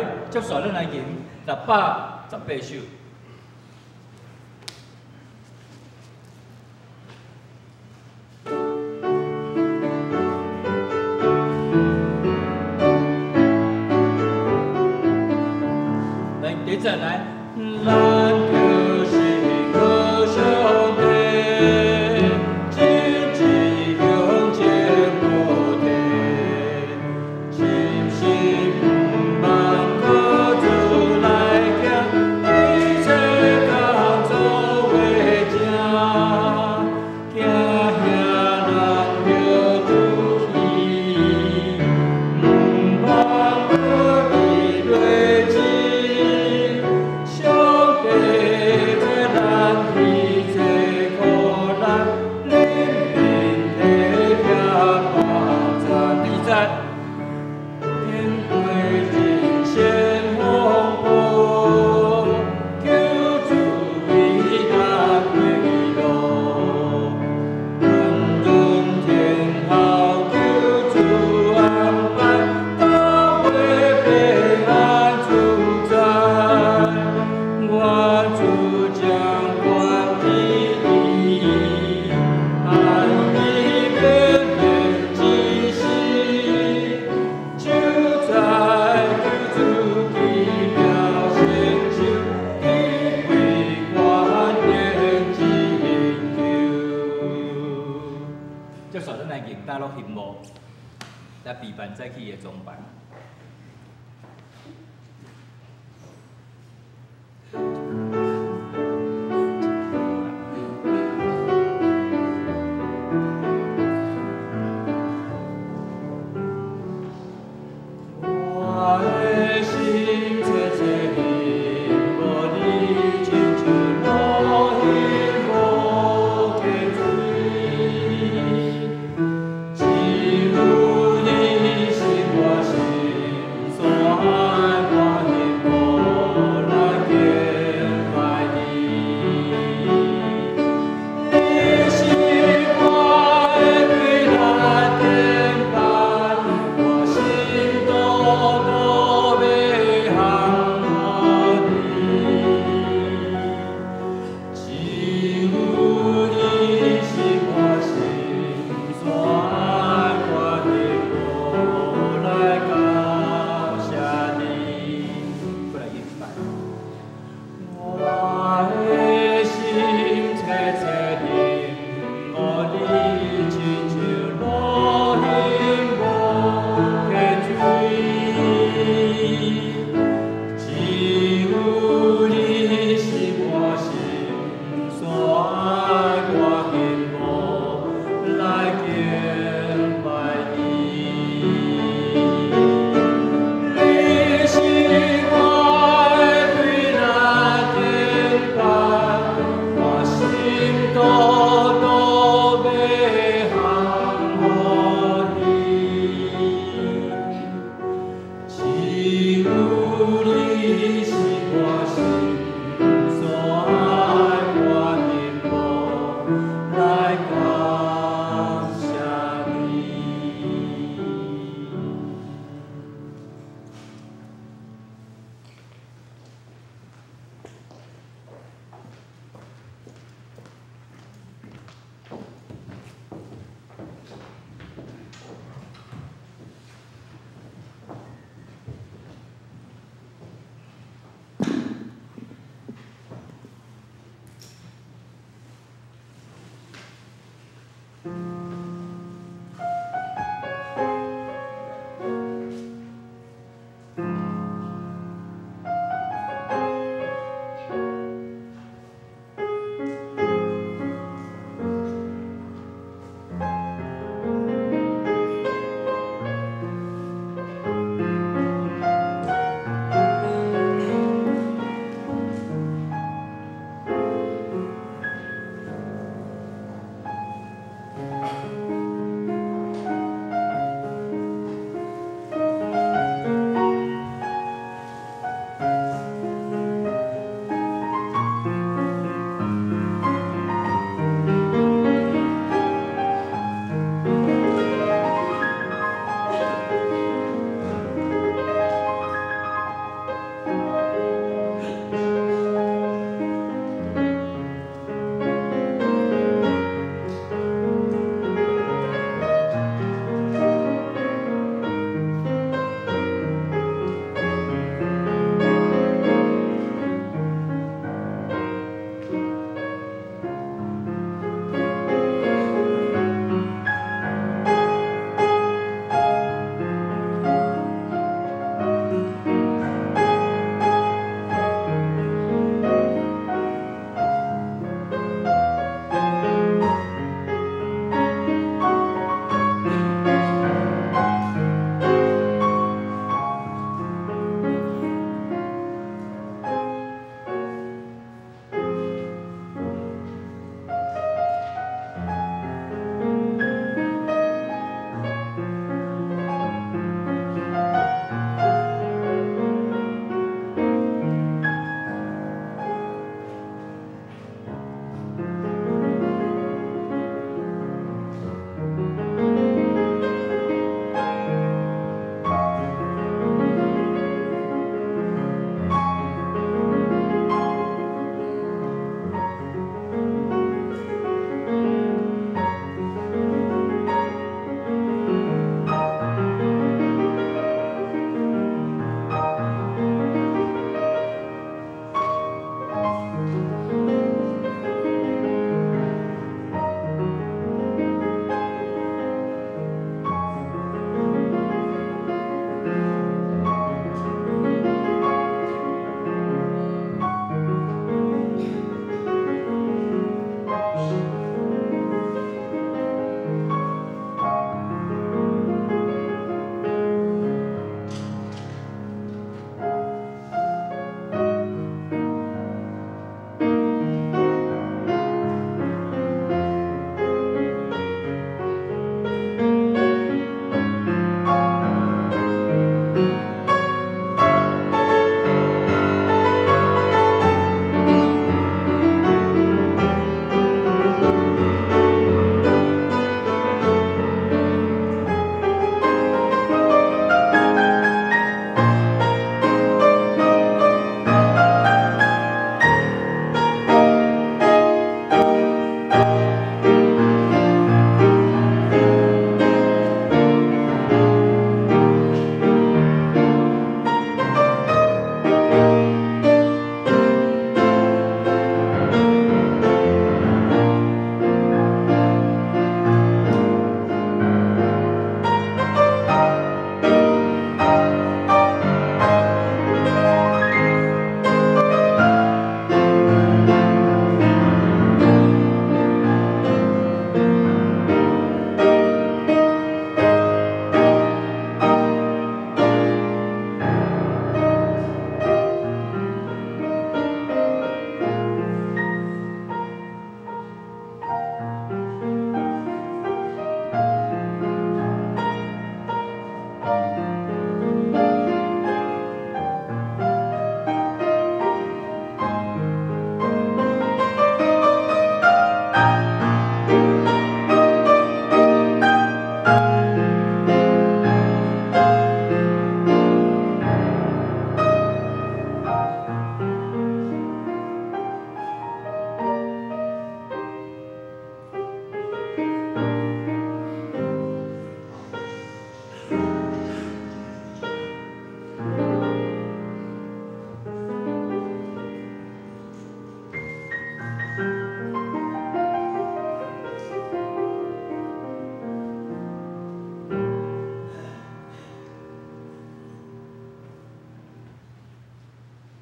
來，接續咱來吟618首。來，第一節來，咱就是靠上帝，真知向前無退，深信毋茫靠主來行，一切工作為正，行遐人著拄去，毋茫閣佇落子。上帝這咱一切苦難，憐憫體貼幫助。第二節，經過人生風暴，救主為咱開路，輪輪天後救主安排，到尾平安自在。我主將權柄伊，安伊免免之時，就在救主奇妙成就，智慧觀念拯救。接續咱來吟大樂興舞，來備辦早起的崇拜。我的心切切欣慕你，親像露欣慕溪水。只有你是我心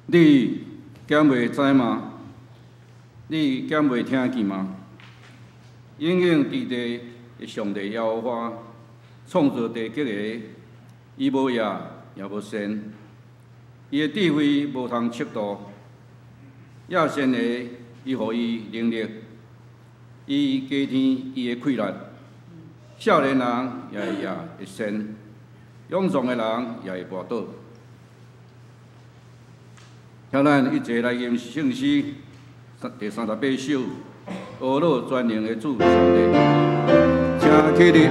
你敢袂知嗎？你敢袂聽見嗎？永永佇地的上帝耶和華創造地極的，伊無業也無善，伊的智慧無通測度。野善的，伊予伊能力，伊加添伊的氣力。少年人也會業會善，勇壯的人也會跋倒。請咱一齊來吟聖詩第38首，阿樂全能的主上帝，請起立。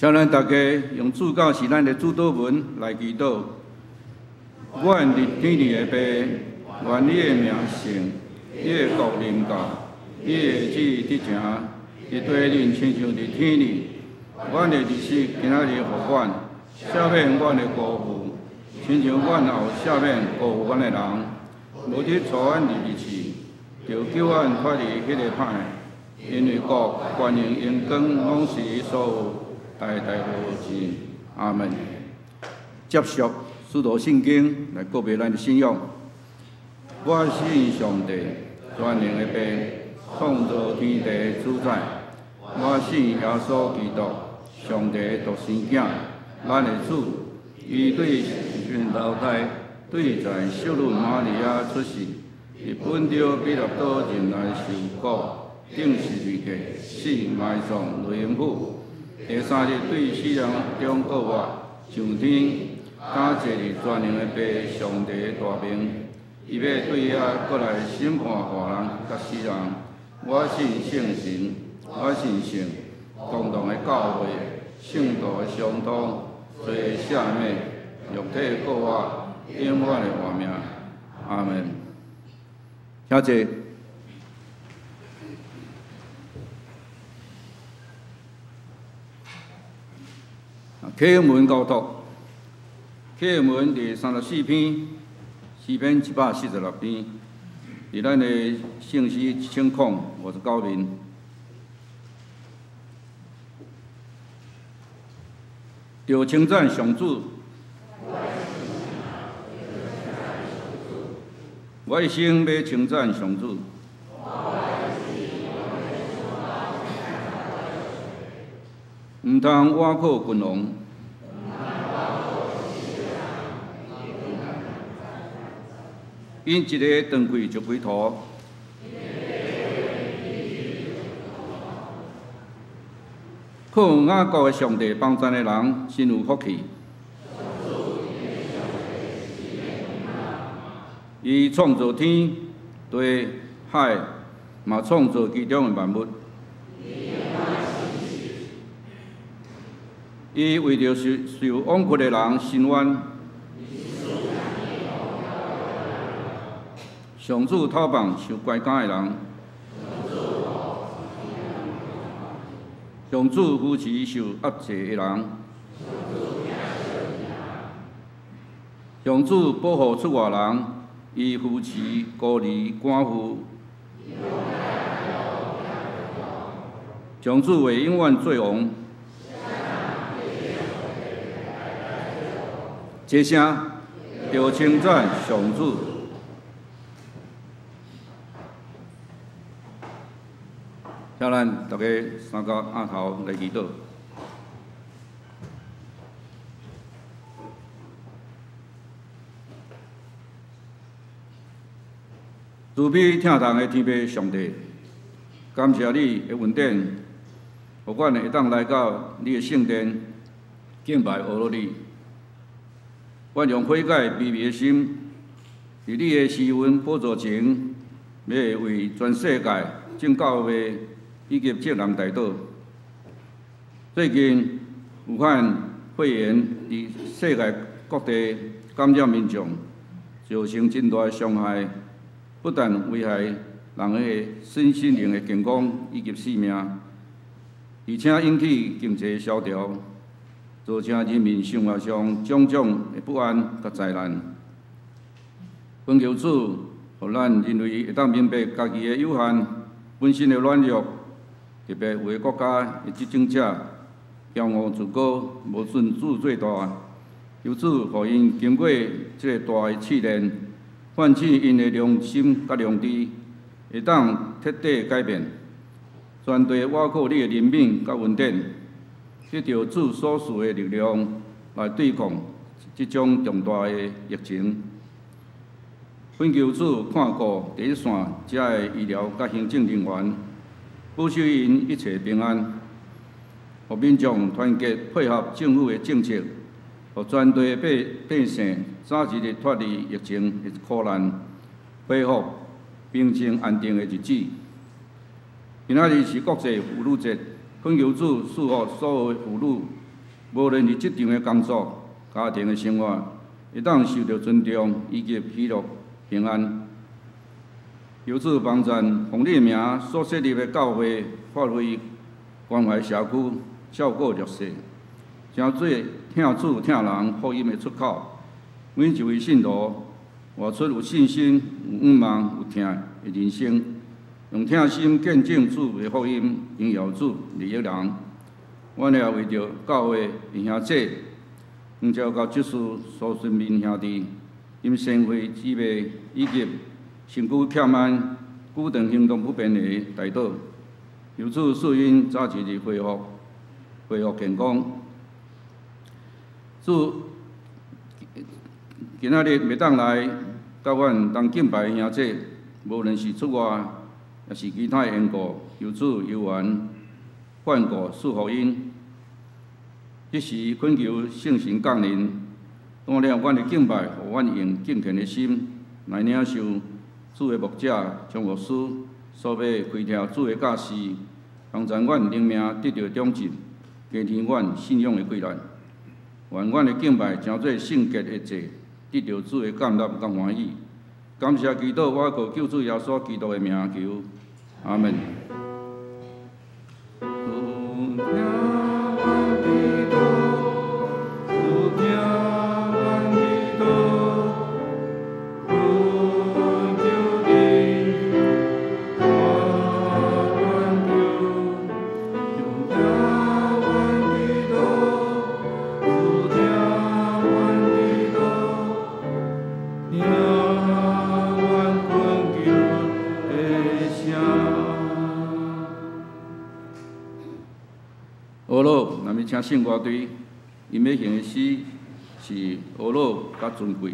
請咱大家用主教是咱的主禱文來祈禱。阮佇天裡的父，願你的名聖，你的國臨到，你的旨意執行，佇地裡親像佇天裡。阮的日食今仔日予阮，赦免阮的辜負，親像阮也有赦免辜負阮的人。無得帶阮入去試，著救阮脫離彼个歹的。因為國、權勢、榮光，攏是你所有，代代無盡。阿門。接續使徒信經來告別咱的信仰。我信上帝，全能的父，創造天地的主宰。我信耶穌基督，上帝的獨生囝，咱的主。伊對神投胎，對在聖女瑪利亞出世，佇本丟彼拉多人來受苦，釘十字架，死埋葬落陰府。第三日對死人中復活，上天，敢坐佇全能的父上帝的大爿，伊欲對遐閣來審判活人佮死人。我信聖神，我信聖公同的教會，聖徒的相通，罪的赦免，肉體復活，永遠的活命。阿門。請坐。啟文交託，課文第34篇，詩篇146篇，佇咱的聖詩1059面。著稱讚上主，我一生欲稱讚上主。毋通倚靠君王，𪜶一个斷開就歸途。靠雅各的上帝幫贊的人，真有福氣。伊創造天地海，嘛創造其中的萬物。伊為著受枉屈的人伸冤。上主討放受關監的人。上主扶持受壓制的人。上主保護出外人，伊扶持孤兒寡婦。上主會永遠做王。這聲著稱讚上主。請咱大家三跤按頭來祈禱。慈悲疼痛的天父上帝，感謝你的恩典，予阮會當來到你的聖殿敬拜阿羅你。阮用悔改卑微的心，佇你的施恩寶座前，欲為全世界眾教會以及眾人代禱。最近武漢肺炎佇世界各地感染民眾，造成真大的傷害，不但危害人的身心靈的健康以及性命，而且引起經濟蕭條，造成人民生活上種種的不安佮災難。懇求主，予咱人類會當明白家己的有限，本身的軟弱，特別有的國家的執政者驕傲自高，無信主最大。求主予𪜶經過這个大的試煉，喚醒𪜶的良心佮良知，會當徹底改變，全地倚靠你的憐憫佮恩典，得著主所賜的力量來對抗這種重大的疫情。懇求主看顧第一線遮的醫療佮行政人員，保守𪜶一切平安，予民眾團結配合政府的政策，予全地百姓早一日脫離疫情的苦難，恢復平靜安定的日子。今仔日是國際婦女節，懇求主賜福所有婦女，無論是職場的工作、家庭的生活，會當受著尊重以及喜樂平安。求主幫贊奉你名所設立的教會，發揮關懷社區、照顧弱勢，成做疼主疼人福音的出口。每一位信徒活出有信心、有仰望、有疼的人生，用疼心見證主的福音，榮耀主，利益人。阮也為著教會的兄姐，黃昭甲執事蘇順民兄弟，林仙惠姊妹以及身軀欠安、舉動行動不便的代禱，求主賜𪜶早一日恢復健康。主今仔日袂當來佮阮同敬拜的兄姐，無論是出外，抑是其他的緣故，求主猶原看顧賜福𪜶。這時懇求聖神降臨，帶領阮的敬拜，予阮用敬虔的心來領受主的牧者張牧師所欲開拓主的教示，幫助阮靈命得著長進，加添阮信仰的氣力。願阮的敬拜成做聖潔的祭，得著主的感納佮歡喜。感謝基督，我靠救主耶穌基督的名求，阿門。主聽阮祈禱，主聽阮請聖樂隊，𪜶欲行的詩是《呵咾佮尊貴》。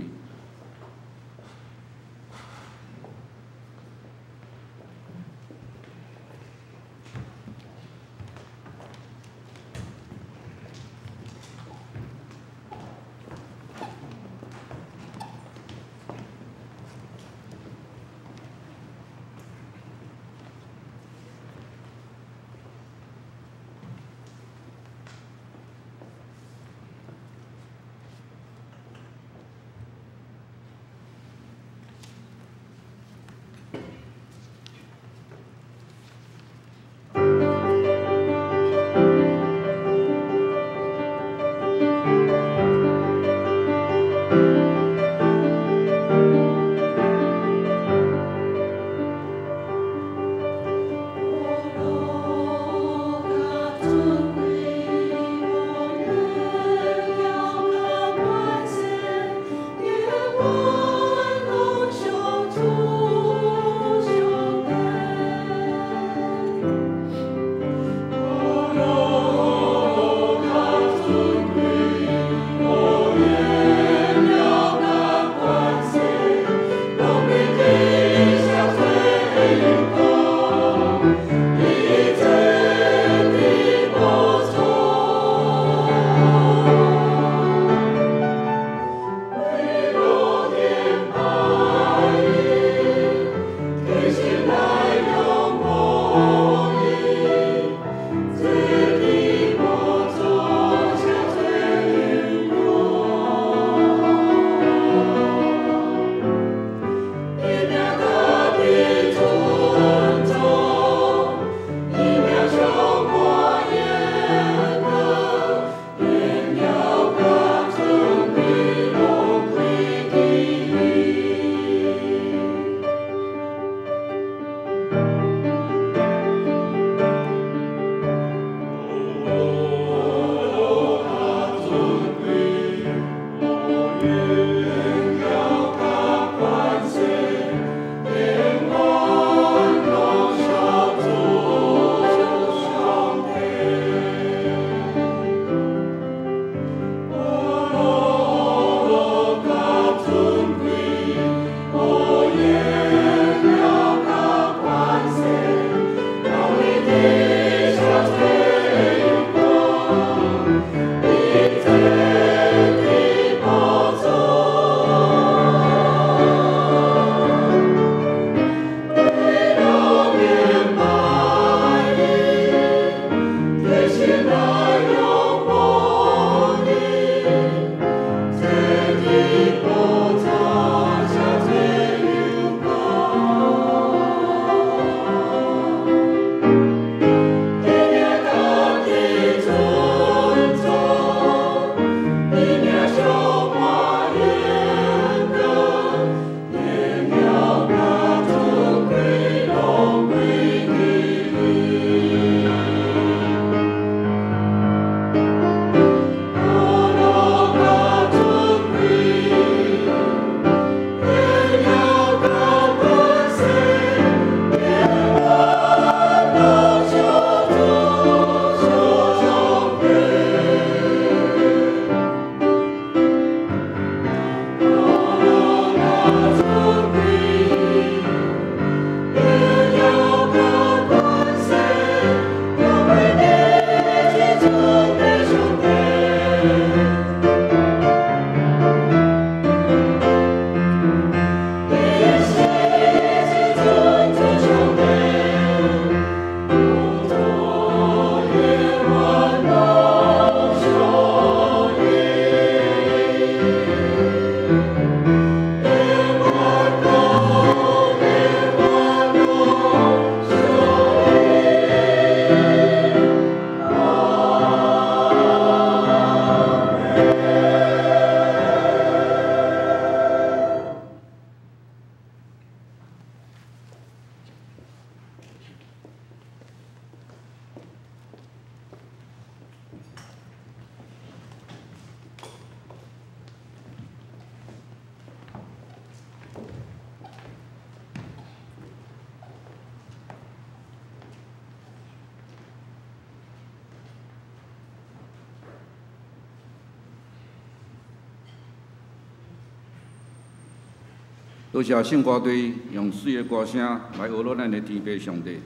多謝聖歌隊用媠的歌聲來呵咾咱的天父上帝，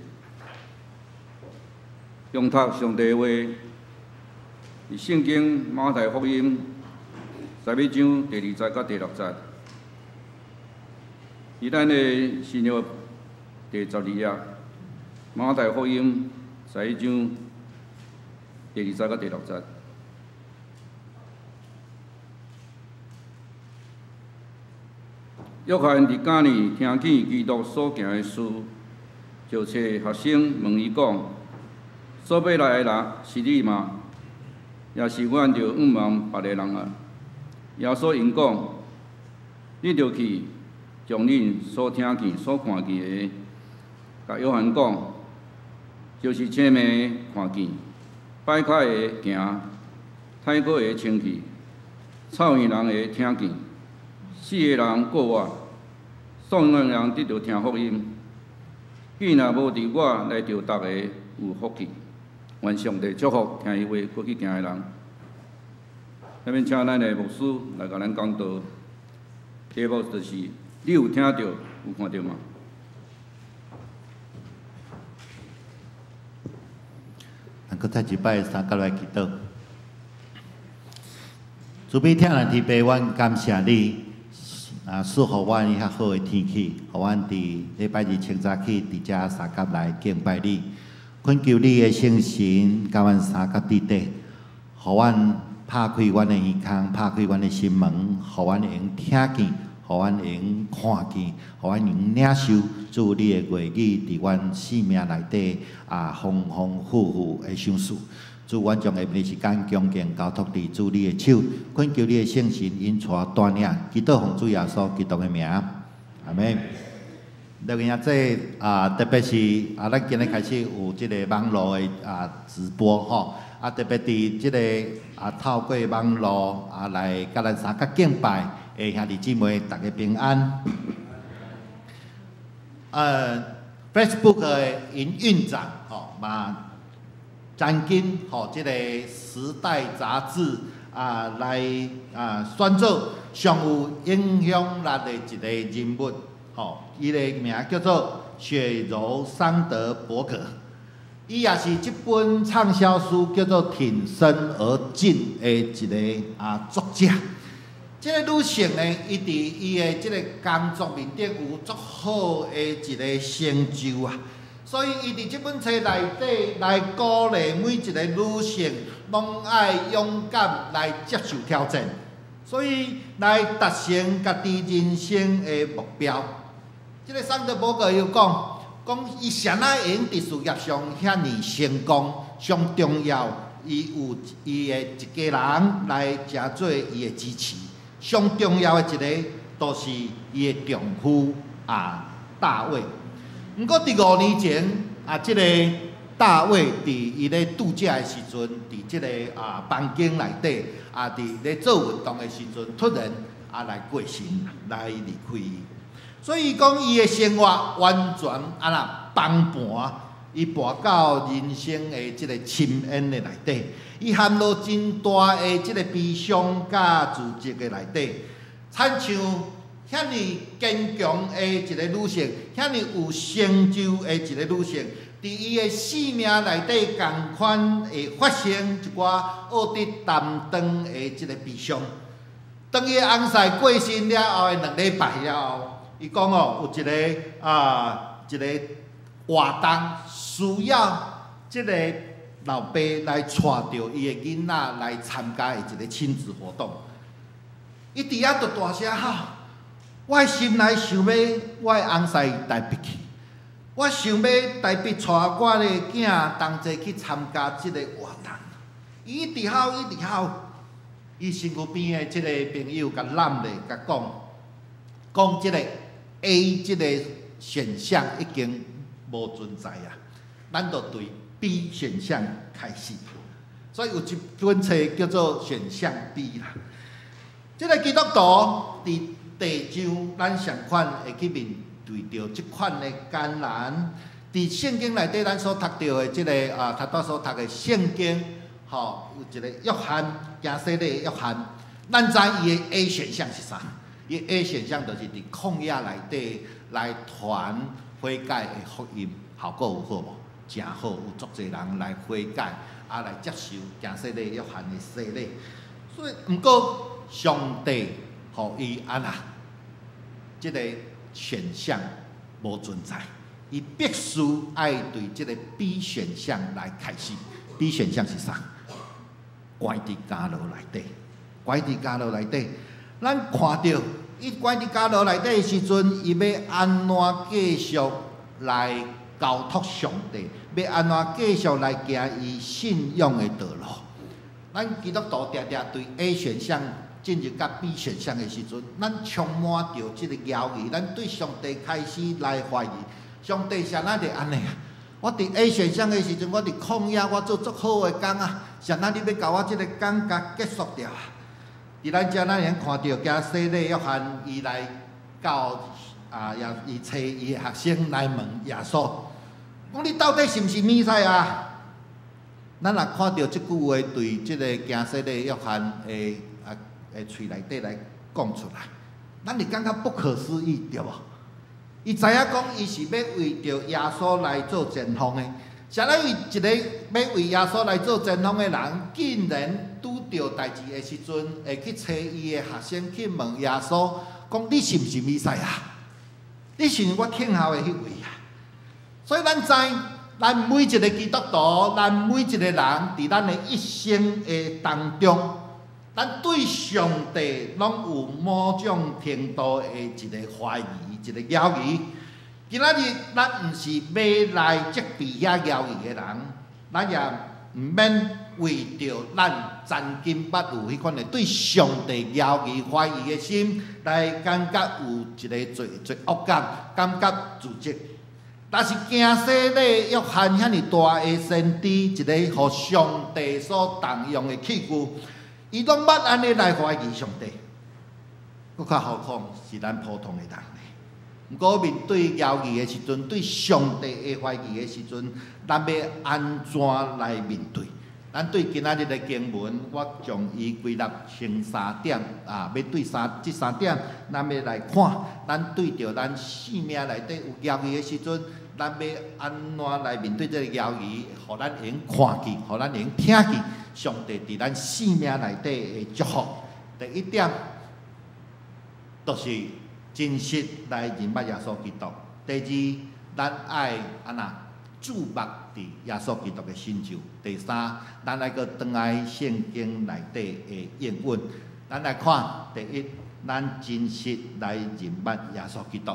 用讀上帝的話，佇聖經馬太福音11章第二節到第六節，佇咱的新約第十二頁，馬太福音十一章第二節到第六節。約翰佇監裡聽見基督所行的事，就揣學生問伊講：所欲來的人是你嗎？抑是阮著仰望別个人啊？耶穌應講：你著去，將恁所聽見、所看見的，共約翰講，就是青盲的看見，跛腳的行，癱瘓的清氣，臭耳人的聽見，死的人過活，喪的人得著聽福音。見若無佇我來著逐个有福氣。願上帝祝福聽伊話閣去行的人。下面請咱的牧師來共咱講道，題目就是：你有聽著，有看著嗎？咱閣再一擺三佮來祈禱。慈悲疼咱天父，阮感謝你，啊，賜予阮遐好的天氣，予阮佇禮拜日清早起佇遮相佮來敬拜你，懇求你的聖神共阮相佮佇底，予阮拍開阮的耳孔，拍開阮的心門，予阮會用聽見，予阮會用看見，予阮會用領受主你的話語佇阮生命內底啊，豐豐富富的賞賜。主，阮將下暝時間恭敬交託佇主你的手，懇求你的聖神引帶帶領，祈禱奉主耶穌基督的名，阿們。六個兄弟啊，特別是啊，咱今日開始有這个網路的啊直播吼，啊，特別佇這个啊透過網路啊來佮咱相佮敬拜的兄弟姊妹，大家平安。Facebook 的營運長吼嘛。曾經予這个時代雜誌啊來啊選做上有影響力的一个人物，吼，伊的名叫做雪柔桑德伯格，伊也是這本暢銷書叫做《挺身而進》的一个啊作者。這个女性呢，伊佇伊的這个工作面頂有足好的一个成就啊。所以，伊佇這本冊內底來鼓勵每一个女性，攏愛勇敢來接受挑戰，所以來達成家己人生的目標。這个桑德伯格又講，講伊啥物會用佇事業上遐爾成功，上重要，伊有伊的一家人來誠做伊的支持。上重要的一个，就是伊的丈夫啊，大衛。毋過佇五年前，啊，這个大衛佇伊咧度假的時陣，佇這个啊房間內底，啊，佇咧做運動的時陣，突然啊來過身，來離開伊。所以講，伊的生活完全啊若崩盤，伊跋到人生的這个深淵的內底，伊陷入真大的這个悲傷佮自責的內底，親像遐爾堅強的一个女性，遐爾有成就的一个女性，佇伊的生命內底，仝款會發生一寡惡得擔當的這个悲傷。當伊的翁婿過身了後的兩禮拜了後，伊講哦，有一个啊，一个活動需要這个老爸來帶著伊的囡仔來參加的一个親子活動。伊佇遐就大聲喊。我的心內想欲我的翁婿代筆去，我想欲代筆帶我的囝同齊去參加這个活動。伊一直哭，一直哭，伊身軀邊的這个朋友共攬咧，共講，講這个 A 這个選項已經無存在啊，咱就對 B 選項開始。所以有一本冊叫做選項 B 啦。這个基督徒佇第章，咱仝款會去面對著這款的艱難。佇聖經內底，咱所讀著的這个啊，頭拄所讀的聖經，吼，有一个約翰，行洗禮的約翰，咱知伊的 A 選項是啥？伊 A 選項就是佇曠野內底來傳悔改的福音，效果有好無？誠好，有足濟人來悔改，啊來接受行洗禮約翰的洗禮。所以，毋過上帝予伊按怎？這個選項無存在，伊必須愛對這個 B 選項來開始。B 選項是啥？關佇監牢內底，關佇監牢內底，咱看著伊關佇監牢內底的時陣，伊欲按怎繼續來交託上帝？欲按怎繼續來行伊信仰的道路？咱基督徒定定對 A 選項進入到 B 選項的時陣，咱充滿著這個猶疑，咱對上帝開始來懷疑。上帝啥那會按呢啊？我佇 A 選項的時陣，我佇曠野，我做足好的工啊，啥那你欲共我這个工共結束掉啊？佇咱遮，咱會看著行洗禮約翰，伊來到啊，也伊揣伊的學生來問耶穌，講你到底是毋是彌賽亞？咱若看著這句話對這个行洗禮約翰的啊的喙內底來講出來，咱會感覺不可思議，對無？伊知影講，伊是欲為著耶穌來做前鋒的，啥來為一個欲為耶穌來做前鋒的人，竟然拄著代誌的時陣，會去揣伊的學生去問耶穌，講你是毋是彌賽亞？你是毋是我等候的彼位啊？所以咱知，咱每一个基督徒，咱每一个人，佇咱的一生的當中，咱對上帝攏有某種程度的一个懷疑，一個猶疑。今仔日咱毋是欲來責備遐猶疑的人，咱也毋免為著咱曾經捌有彼款的對上帝猶疑懷疑的心，來感覺有一个罪罪惡感，感覺自責。但是行洗禮約翰遐爾大的先知，一个予上帝所重用的器具，伊攏捌按呢來懷疑上帝，閣較何況是咱普通的人呢？毋過面對猶疑的時陣，對上帝的懷疑的時陣，咱欲按怎來面對？咱對今仔日的經文，我將伊歸納成三點啊，欲對三這三點，咱欲來看，咱對著咱生命內底有猶疑的時陣，咱欲按怎來面對這个猶疑，予咱會用看見，予咱會用聽見上帝佇咱生命內底的祝福。第一點，就是真實來認捌耶穌基督。第二，咱愛按怎注目佇耶穌基督的成就。第三，咱愛閣轉來聖經內底的應允。咱來看第一，咱真實來認捌耶穌基督。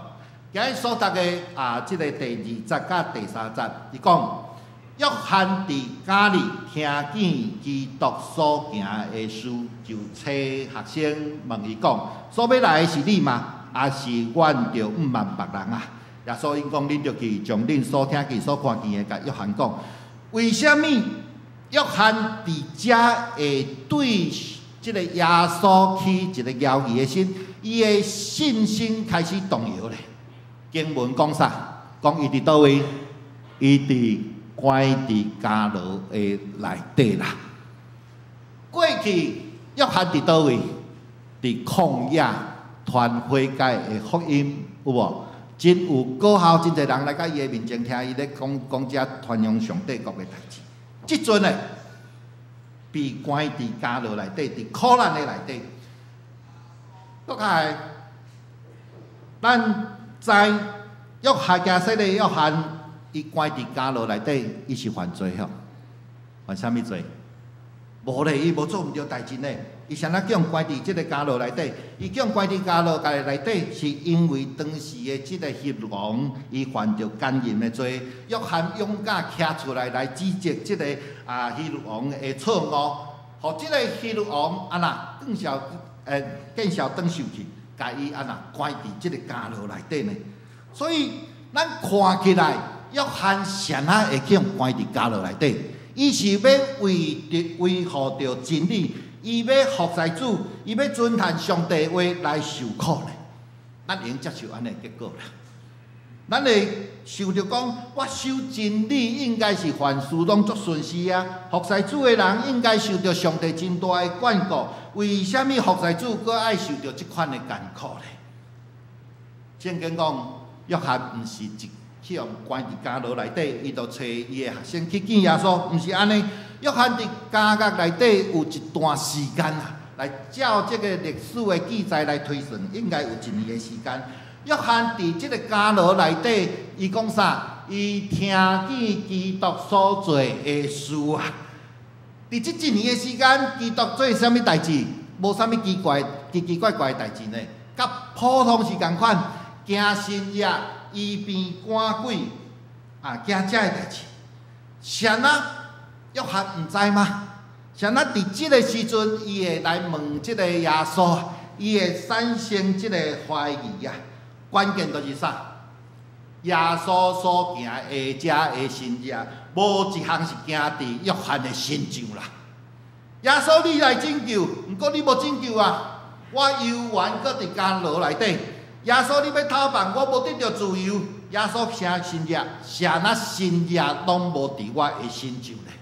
今日所讀的啊，這个第二節佮第三節，伊講約翰佇監裡聽見基督所行的事，就揣學生問伊講：所欲來的是你嗎？抑是阮著向望別人啊？耶穌應講：恁著去將恁所聽見、所看見的，共約翰講。為啥物約翰佇遮會對這个耶穌起一个猶疑的心？伊的信心開始動搖咧。經文講啥？講伊佇佗位？伊佇關佇監牢的內底啦。過去約翰佇佗位？佇曠野傳悔改的福音，有無？真有果效，真濟人來到伊的面前聽伊咧講講這傳揚上帝國的代誌。這陣呢，被關佇監牢內底，佇苦難的內底，閣較來，咱知約翰行洗禮約翰，伊關佇監牢內底，伊是犯罪吼？犯啥物罪？無咧，伊無做毋對代誌呢。伊啥那叫關佇這个監牢內底？伊叫關佇監牢內底，是因為當時的這个希律王，伊犯著姦淫的罪。約翰勇敢徛出來來指責這个啊希律王的錯誤，予這个希律王按怎見笑見笑轉受氣，共伊按怎關佇這个監牢內底呢？所以咱看起來，約翰啥那會去予關佇監牢內底？伊是欲為著維護著真理。伊欲服侍主，伊欲遵行上帝話來受苦咧，咱會用接受按呢結果啦。咱會想著講，我守真理應該是凡事攏足順遂啊。服侍主的人應該受著上帝真大的眷顧，為啥物服侍主閣愛受著這款的艱苦咧？聖經講，約翰毋是一去予關佇監牢內底，伊就揣伊的學生去見耶穌，毋是按呢。約翰佇監獄內底有一段時間啊，來照這个歷史的記載來推算，應該有一年的時間。約翰佇這个監牢內底，伊講啥？伊聽見基督所做的事啊！佇這一年的時間，基督做啥物代誌？無啥物奇怪、奇奇怪怪的代誌呢？佮普通是仝款，行神跡、醫病趕鬼，啊，行這个代誌。啥人約翰毋知嗎？啥人佇這个時陣，伊會來問這个耶穌，伊會產生這个懷疑啊？關鍵就是啥？耶穌所行的這个神跡，無一項是行佇約翰的身上啦。耶穌，你來拯救，毋過你無拯救啊！我猶原閣佇監牢內底。耶穌，你欲偷放，我無得著自由。耶穌行神跡，啥若神跡攏無佇我的身上咧。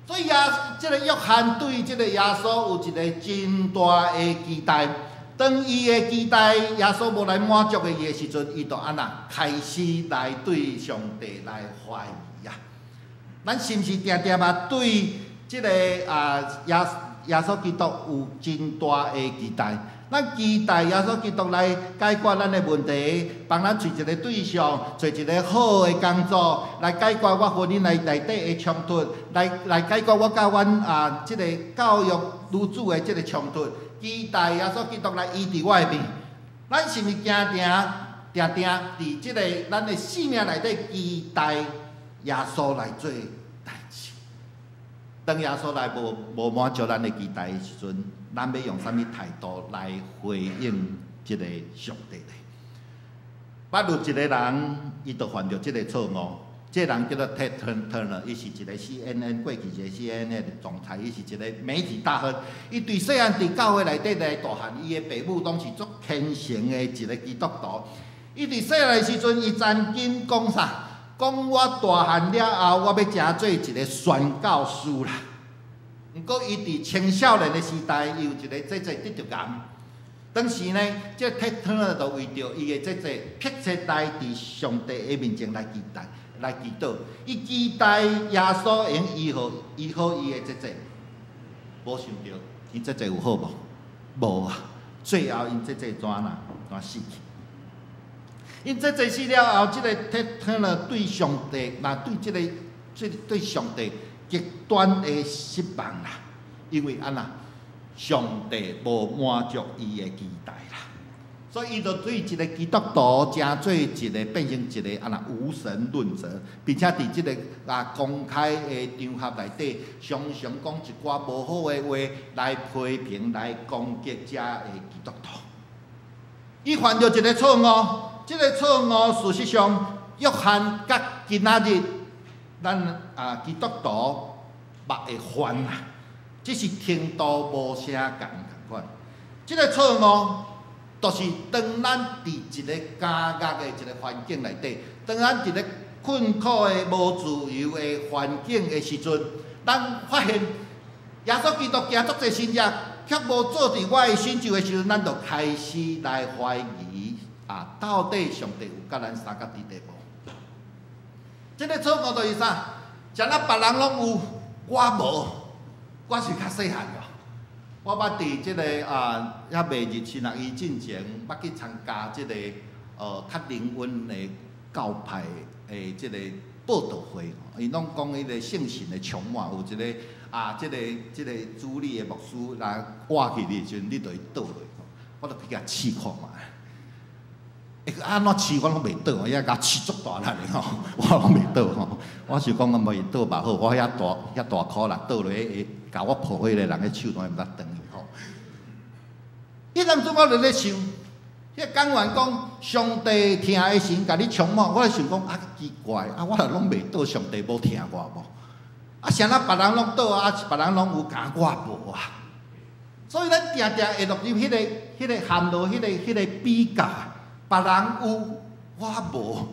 所以耶，這个約翰對這个耶穌有一个真大的期待。當伊的期待耶穌無來滿足的伊的時陣，伊就按怎開始來對上帝來懷疑啊！咱是毋是定定嘛對這个啊耶耶穌基督有真大的期待？咱期待耶穌基督來解決咱的問題，幫咱揣一个對象，揣一个好的工作，來解決我婚姻內內底的衝突，來來解決我佮阮啊這个教育女子的這个衝突。期待耶穌基督來醫治我的病，咱是毋是定定定定佇這个咱的生命內底期待耶穌來做代誌？當耶穌來無無滿足咱的期待的時陣，咱欲用啥物態度來回應這个上帝呢？捌有一个人，伊就犯著這个錯誤。這个人叫做 Ted Turner，伊是一个 CNN 過去一個 CNN 的總裁，伊是一個媒體大亨。伊對細漢佇教會內底來大漢，伊的爸母攏是足虔誠的一個基督徒。伊佇細漢的時陣，伊曾經講啥？講我大漢了後，我欲成做一个宣教師啦。毋過伊佇青少年的時代，伊有一个姐姐得著癌。當時呢，這個 Ted Turner 就為著伊的姐姐，迫切來佇上帝的面前來期待、來祈禱。伊期待耶穌會用醫好、醫好伊的姐姐。無想著，𪜶姐姐有好無？無啊！最後𪜶姐姐怎啦？怎死去？𪜶姐姐死了後，這个 Ted Turner 對上帝，若對這个、這對上帝極端的失望啦。因為按怎？上帝無滿足伊的期待啦，所以伊就對一个基督徒成做一个變成一个按怎無神論者，並且佇這个啊公開的場合內底，常常講一寡無好的話來批評、來攻擊遮的基督徒。伊犯著一个錯誤，這个錯誤事實上，約翰佮今仔日咱啊基督徒嘛會犯啊。只是程度無啥仝仝款，這个錯誤，就是當咱佇一个監獄的一个環境內底，當咱佇咧困苦的無自由的環境的時陣，咱發現耶穌基督行足濟神跡，卻無做佇我的身上的時陣，咱就開始來懷疑啊，到底上帝有佮咱相佮佇咧無？這个錯誤就是啥？像咱別人攏有，我無。我是較細漢哦，我捌佇這个啊，猶未入新學院進前，捌去參加這个較靈恩的教派的這个報道會，𪜶攏講彼個聖神的充滿，有一个啊，這个這个主禮的牧師來倚去你的時陣，你就會倒落，我就去共試看覓。欸，按怎試我攏袂倒，伊遐共試足大力的吼，我攏袂倒吼。我想講我袂倒嘛好，我遐大遐大箍啦，倒落去會共我抱彼个人的手都會毋知斷去吼。彼當陣我就咧想，彼个講員講上帝疼的神共你充滿，我咧想講啊奇怪，啊我若攏袂倒，上帝無疼我無？啊，啥人別人攏倒啊，別人攏有，敢我無啊？所以咱定定會落入彼个、彼个陷落、彼个、彼个比較，別人有，我無。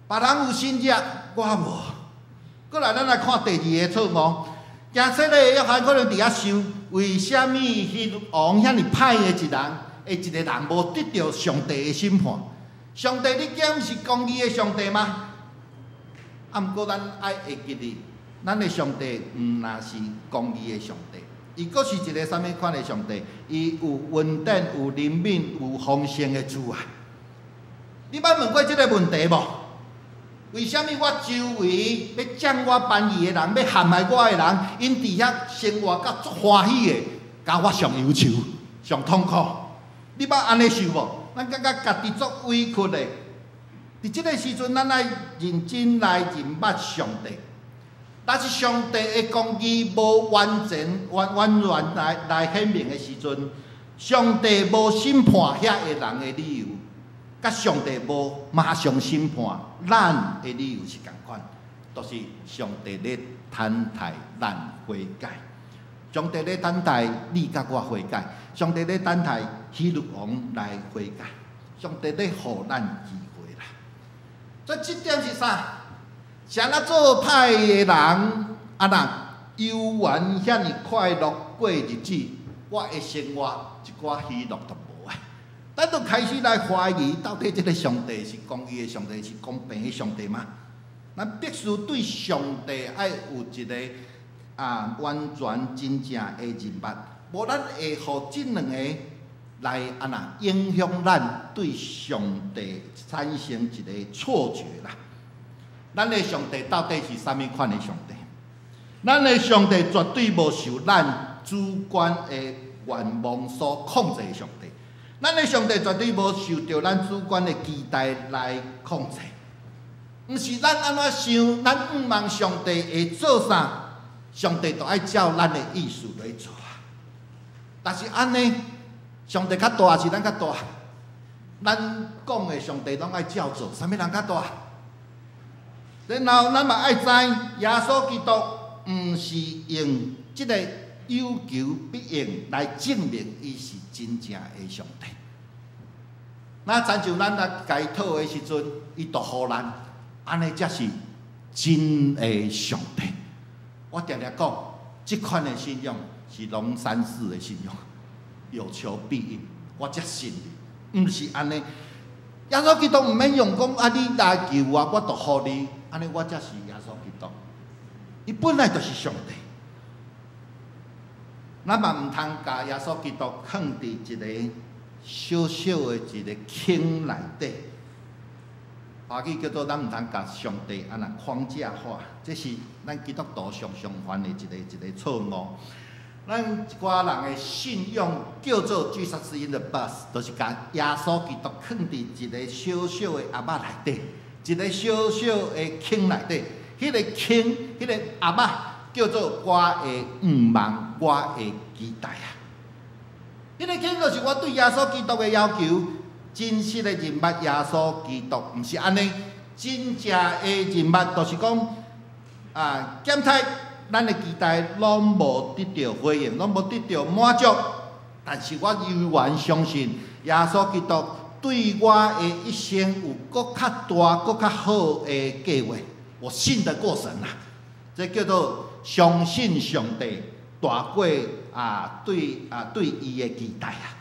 別人有神蹟，我無。閣來，咱來看第二个錯誤。行洗禮的約翰可能佇遐想，為啥物希律王遐爾歹的一人，會一个人無得著上帝的審判？上帝，你敢毋是公義的上帝嗎？啊，毋過咱愛會記得，咱的上帝毋若是公義的上帝，伊閣是一个啥物款的上帝？伊有恩典、有憐憫、有豐盛的慈愛。你捌問過這个問題無？為啥物我周圍欲佔我便宜的人，欲陷害我的人，𪜶佇遐生活甲足歡喜的，共我上憂愁、上痛苦？你捌按呢想無？咱感覺家己足委屈的。佇這个時陣，咱愛認真來認捌上帝。若是上帝的公義無完全、完完全來顯明的時陣，上帝無審判遐个人的理由，佮上帝無馬上審判咱的理由是仝款，就是上帝咧等待咱悔改。上帝咧等待你佮我悔改，上帝咧等待希律王來悔改，上帝咧予咱機會啦。所以這點是啥？是按怎做歹的人，啊若猶原遐爾快樂過日子，我的生活一寡喜樂都無啊！咱就開始來懷疑，到底這个上帝是公義的上帝，是公平的上帝嗎？咱必須對上帝愛有一个完全真正的認捌，無咱會予這兩个來按怎影響咱對上帝產生一個錯覺啦。咱的上帝到底是啥物款的上帝？咱的上帝絕對無受咱主觀的願望所控制的上帝。咱的上帝絕對無受著咱主觀的期待來控制。毋是咱按怎想，咱向望上帝會做啥，上帝就愛照咱的意思來做啊。但是按呢，上帝較大抑是咱較大？咱講的上帝攏愛照做，啥物人較大？然後咱嘛愛知，耶穌基督毋是用這个有求必應來證明伊是真正的上帝。那親像咱來共伊討的時陣，伊就予咱，按呢才是真的上帝。我定定講，這款的信仰是龍山寺的信仰，有求必應，我才信你，毋是按呢。耶穌基督毋免用講啊，你來求我，我就予你，按呢我才是耶穌基督。伊本來就是上帝，咱嘛毋通共耶穌基督囥佇一个小小的一个坑內底。華語叫做咱毋通共上帝按怎框架化，這是咱基督徒常常犯的一个一個錯誤。咱一寡人的信仰叫做 Jesus in the box，就是共耶穌基督囥佇一个小小的盒仔內底，一個小小的坑內底。彼個坑，彼個盒仔叫做我的向望，我的期待啊！彼個坑就是我對耶穌基督的要求，真實的認捌耶穌基督，毋是按呢。真正的認捌，就是講啊，檢查咱的期待攏無得著回應，攏無得著滿足。但是我猶原相信耶穌基督對我的一生有閣較大、閣較好的計劃。我信得過神啊！這叫做相信上帝大過對伊的期待啊！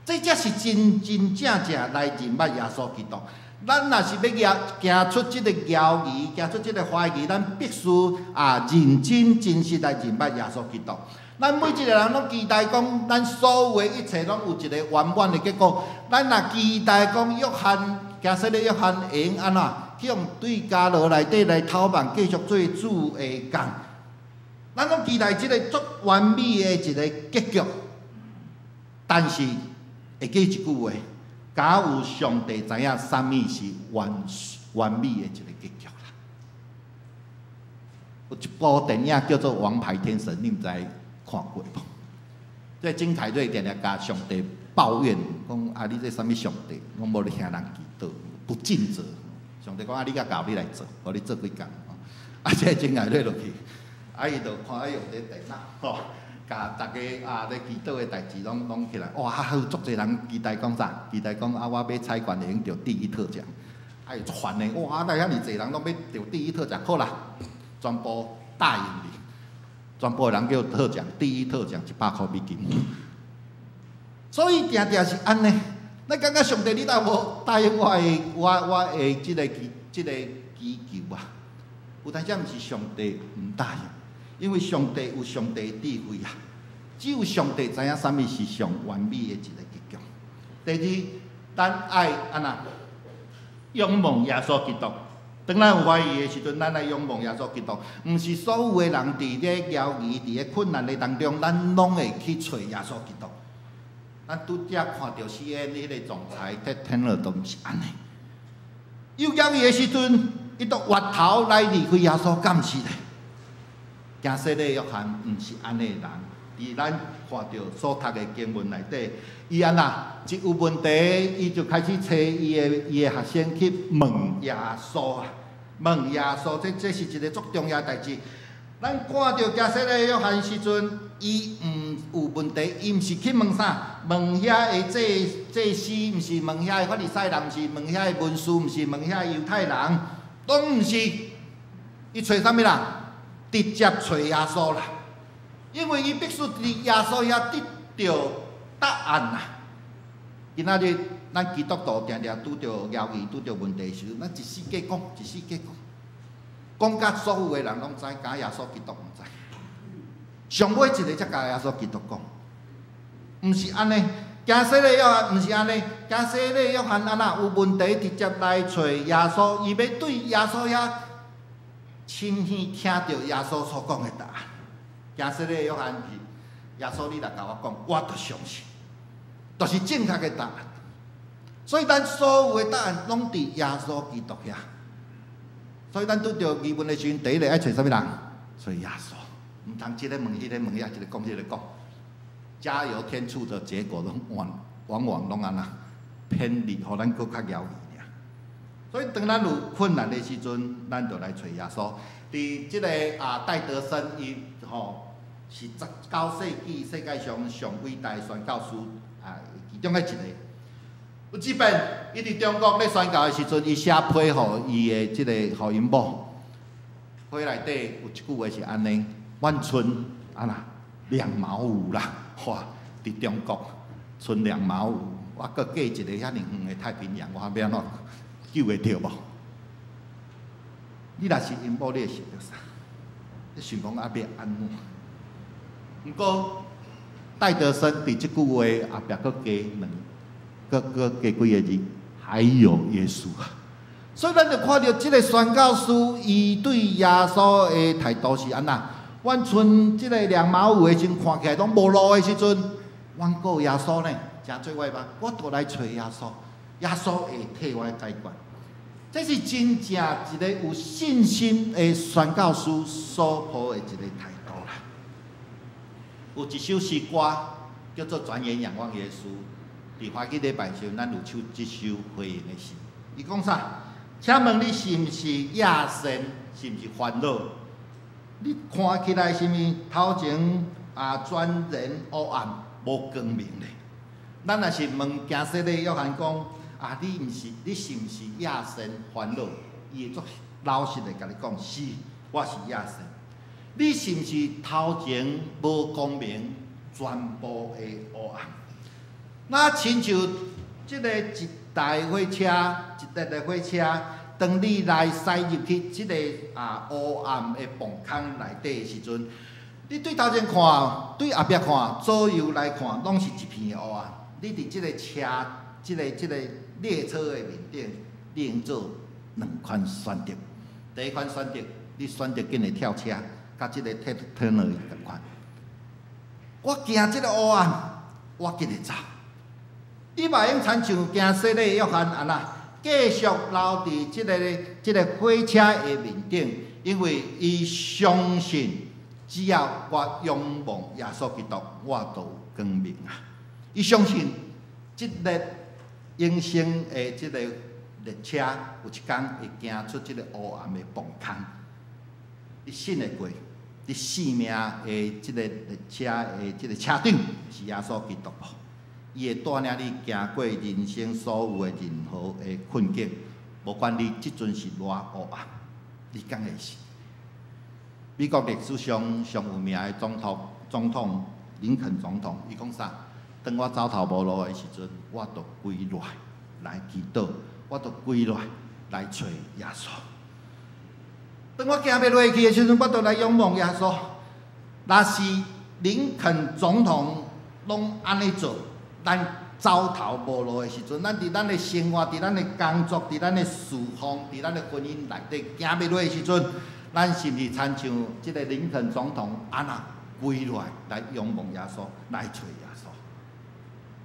這才是真真正正來認捌耶穌基督。咱若是欲行出這个猶疑，行出這个懷疑，咱必須認真真實來認捌耶穌基督。咱每一个人攏期待講，咱所有的一切攏有一個圓滿的結果。咱若期待講約翰，行洗禮約翰會用按怎去予對監牢內底來偷望，繼續做主的工。咱攏期待這个足完美的一個結局，但是會記一句話：敢有上帝知影啥物是完完美的一個結局啦。有一部電影叫做《王牌天神》，你毋知看過無？這曾凱瑞定定共上帝抱怨，講啊，你這啥物上帝，攏無咧聽人祈禱，不盡責。上帝講啊，你較𠢕，你來做，予你做幾工。啊，這曾凱瑞落去，啊，伊就看伊用佇電腦，吼，共逐家咧祈禱的代誌攏攏起來，哇，好足濟人期待講啥？期待講啊，我買彩券會用著第一特獎。哎，足煩的，哇！哪遐爾濟人攏欲著第一特獎，好啦，全部答應你，全部的人叫特獎，第一特獎100箍美金。所以定定是按呢，咱感覺上帝你若無答應我的，我的這個祈求啊，有當時毋是上帝毋答應，因為上帝有上帝的智慧啊，只有上帝知影啥物是上完美的一個結局。第二，咱愛按怎仰望耶穌基督。當咱有懷疑的時陣，咱愛仰望耶穌基督。毋是所有的人佇咧猶豫、佇咧困難的當中，咱攏會去揣耶穌基督。咱拄才看著 CNN 彼個總裁 Ted Turner 都毋是按呢。有猶豫的時陣，伊就越頭來離開耶穌，敢是咧？行洗禮約翰毋是按呢的人，佇咱看著所讀的經文內底，伊按怎一有問題，伊就開始揣伊的學生去問耶穌啊，問耶穌，這是一個足重要代誌。咱看著行洗禮約翰時陣，伊毋有問題，伊毋是去問啥？問遐个祭司，毋是問遐个法利賽人，毋是問遐个文士，毋是問遐個猶太人，攏毋是。伊揣啥物人？直接揣耶穌啦，因為伊必須佇耶穌遐得著答案啦。今仔日咱基督徒定定拄著猶豫、拄著問題時，咱一世界講，一世界講，講甲所有的人攏知，敢耶穌基督毋知。上尾一个才共耶穌基督講，毋是按呢。行洗禮約翰毋是按呢，行洗禮約翰按怎有問題直接來揣耶穌，伊欲對耶穌遐親耳聽著耶穌所講的答案。行洗禮約翰是耶穌，你若共我講，我就相信，就是正確的答案。所以咱所有的答案攏佇耶穌基督遐。所以咱拄著疑問的時陣，第一个愛揣啥物人？揣耶穌。毋通這个問，彼个問，抑一个講，彼个講。加油添醋的結果，攏往往攏按怎偏離，予咱閣較猶豫爾。所以當咱有困難的時陣，咱就來揣耶穌。佇這个戴德生，伊吼是19世紀世界上上偉大的宣教師啊，其中的一個。有一遍，伊佇中國咧宣教的時陣，伊寫批予伊的這个予𪜶某，批內底有一句話是按呢：阮賰按怎2毛5啦，哇！佇中國賰2毛5，我閣過一个遐爾遠的太平洋，我欲按怎救會著無？你若是𪜶某，你會想著啥？你想講啊，欲按怎？毋過戴德生佇這句話後壁閣加兩，閣加幾个字，還有耶穌啊！所以咱就看著這个宣教師，伊對耶穌的態度是按怎？阮賰這个2毛5的時陣，看起來攏無路的時陣，阮閣有耶穌呢，誠做我的夢，我就來揣耶穌，耶穌會替我解決。這是真正一个有信心的宣教師所抱的一个態度啦。有一首詩歌叫做《轉眼仰望耶穌》，佇華語禮拜時陣，咱有唱這首回應的詩。伊講啥？請問你是毋是亞神？是毋是煩惱？你看起來是毋是頭前啊全然烏暗，無光明咧？咱若是問行洗禮約翰講啊，你毋是，你是毋是亞神煩惱？伊會足老實的共你講，是，我是亞神。你是毋是頭前無光明，全部的烏暗？那親像這个一台火車，一列的火車，當你來駛入去這个烏暗的磅空內底的時陣，你對頭前看，對後壁看，左右來看，攏是一片的烏暗。你佇這个車，這个列車的面頂，你用做兩款選擇。第一款選擇，你選擇緊會跳車，佮這个鐵turner仝款。我驚這个烏暗，我緊會走。你嘛會用親像行洗禮約翰按怎，繼續留佇這个火車的面頂，因為伊相信，只要我仰望耶穌基督，我就有光明啊！伊相信，這列永生的這个列車，有一工會行出這个烏暗的磅空。你信會過？你生命的這个列車的這个車長是耶穌基督無？伊會帶領你行過人生所有的任何的困境，無管你這陣是偌黑暗，你敢會信？美國歷史上上有名的總統林肯總統，伊講啥？當我走投無路的時陣，我就跪落來祈禱，我就跪落來揣耶穌。當我行袂落去的時陣，我就來仰望耶穌。若是林肯總統攏按呢做，咱走投無路的時陣，咱佇咱的生活、佇咱的工作、佇咱的事奉、佇咱的婚姻內底行袂落的時陣，咱是毋是親像這个林肯總統按呢跪落來仰望耶穌，來揣耶穌？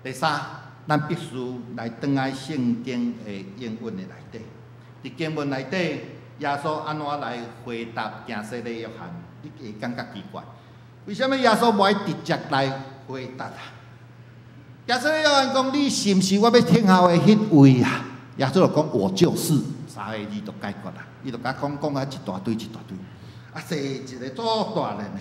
第三，咱必須來轉來聖經的應允的內底。佇經文內底，耶穌按怎來回答行洗禮約翰？你會感覺奇怪，為啥物耶穌無愛直接來回答啊？行洗禮約翰講：你是毋是我欲等候的彼位啊？耶穌就講：我就是。三个字就解決啦。伊就共講講啊一大堆一大堆，啊，說一个足大輪的。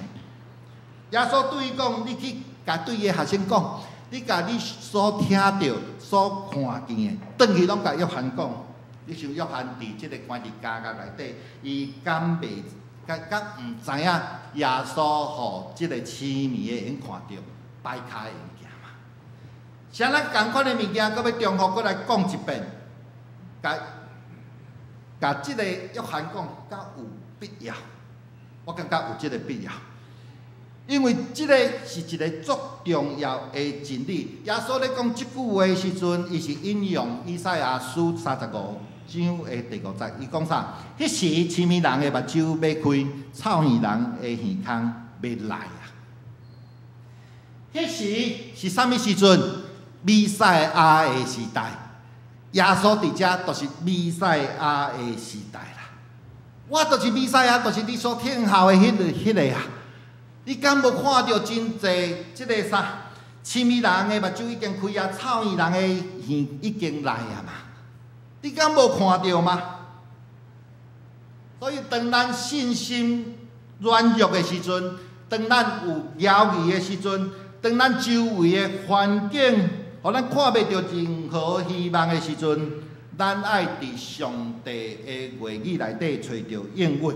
耶穌對伊講：你去共對伊的學生講，你共你所聽著、所看見的，轉去攏共約翰講。你想約翰佇這个關佇監獄內底，伊敢袂敢敢毋知影耶穌予這个痴迷的眼看著掰跤的物件嘛？啥咱仝款的物件，閣欲重複閣來講一遍，共共這个約翰講，敢有必要？我感覺有這个必要，因為這个是一个足重要的真理。耶穌咧講這句話的時陣，伊是引用以賽亞書35章的第五節，伊講啥？彼時痴迷人的目睭欲開，臭耳人的耳空欲來啊！彼時是啥物時陣？彌賽亞的時代。耶穌佇遮就是彌賽亞的時代啦。我就是彌賽亞，就是你所等候的彼个啊！你敢無看著真濟這个啥？痴迷人的目睭已經開啊，臭耳人的耳已經來啊嘛？你敢無看著嗎？所以當咱信心軟弱的時陣，當咱有猶疑的時陣，當咱周圍的環境予咱看袂著任何希望的時陣，咱愛佇上帝的話語內底揣著應允，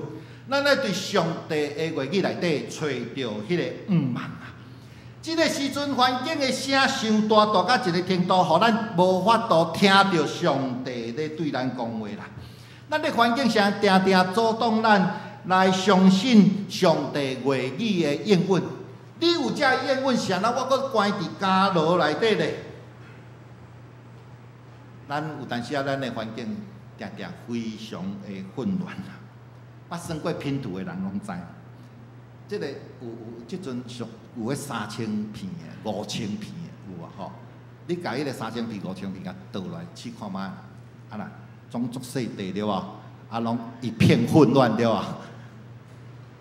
咱愛佇上帝的話語內底揣著彼个向望啊！這个時陣環境的聲傷大，大到一个程度，予咱無法度聽著上帝咧對咱講話啦。咱的環境聲定定阻擋咱來相信上帝話語的應允。你有這應允，啥人我閣關佇監牢內底咧？咱有當時啊，咱的環境定定非常的混亂啊！捌算過拼圖的人攏知，這个有這陣上有彼3000片的、5000片的有啊吼。你共彼个3000片、5000片共倒來試看覓，啊啦，總足細塊對無？啊，攏一片混亂對無？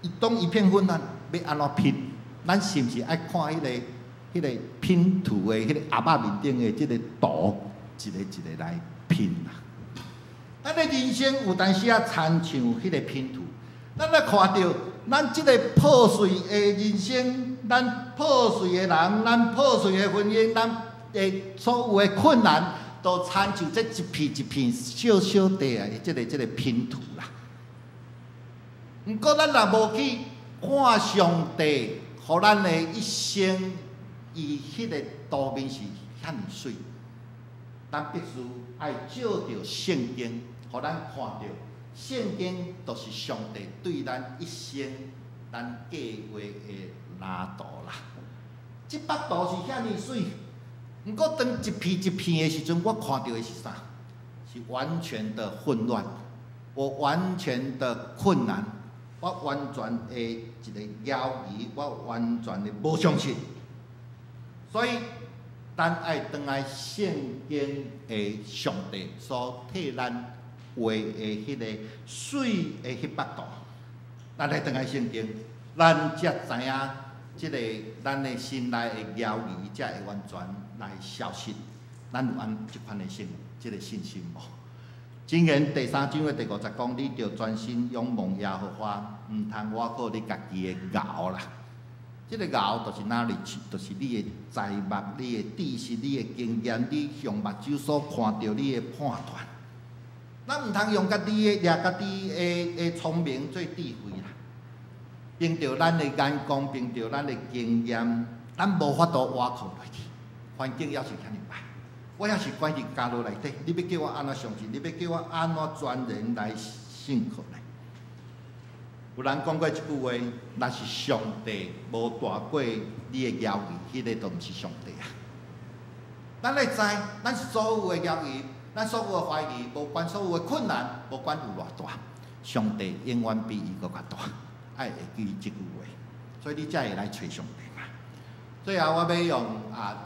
伊當一片混亂，欲按怎拼？咱是毋是愛看彼个拼圖的彼个盒仔面頂的這个圖，一個一個來拼啊？咱的人生有當時啊，親像彼个拼圖，咱來看著咱這个破碎的人生，咱破碎的人，咱破碎的婚姻，咱的所有的困難，都親像這一片一片小小塊的這个拼圖啦。毋過咱若無去看上帝，予咱的一生，伊彼个圖面是遐爾媠，咱必須愛借著聖經，予咱看著聖經就是上帝對咱一生咱計劃的藍圖啦。這幅圖是遐爾媠，毋過當一片一片的時陣，我看著的是啥？是完全的混亂，我完全的困難，我完全的一个猶疑，我完全的無相信。所以，咱愛轉來聖經的上帝所替咱畫的彼个媠的彼幅圖，咱來轉來聖經，咱才知影這个咱的心內的猶疑才會完全來消失。咱有按這款的信，這个信心無？箴言第三章的第五節講，你著專心仰望耶和華，毋通倚靠你家己的𠢕啦。這个𠢕就是 knowledge，就是你的才目、你的知識、你的經驗、你用目睭所看著你的判斷。咱毋通用家己的掠家己的聰明做智慧啦。憑著咱的眼光，憑著咱的經驗，咱無法度倚靠落去。環境猶是遐爾歹，我猶是關佇監牢內底。你欲叫我按怎相信？你欲叫我按怎全然來信靠呢？有人講過一句話：若是上帝無大過你的猶豫，彼個就毋是上帝啊！咱愛知，咱所有的猶豫，咱所有的懷疑，無管所有的困難，無管有偌大，上帝永遠比伊閣較大。愛會記這句話，所以你才會來揣上帝嘛。最後，我欲用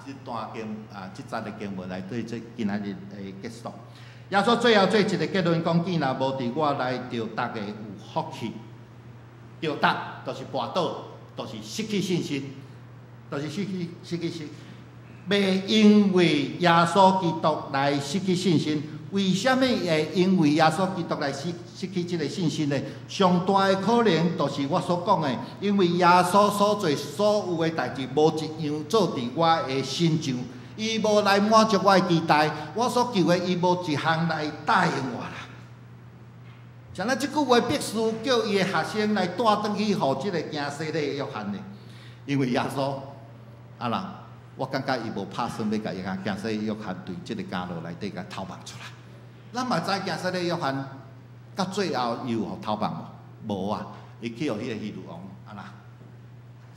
這段經啊，這節的經文來對這今仔日的結束。耶穌最後做一個結論，講：既若無佇我內著逐个有福氣，著逐就是跋倒，就是失去信心，就是失去信。袂因為耶穌基督來失去信心。為啥物會因為耶穌基督來失去這個信心呢？上大的可能就是我所講的，因為耶穌所做所有的代誌，無一樣做佇我的身上，伊無來滿足我的期待，我所求的，伊無一項來答應我啦。像咱這句話必須叫伊的學生來帶轉去予這个行洗禮的約翰的，因為耶穌啊啦，我感覺伊無拍算欲共伊行洗禮約翰對這个監牢內底共偷放出來。咱嘛知行洗禮約翰到最後伊有予偷放無？無啊，伊去予彼个希律王按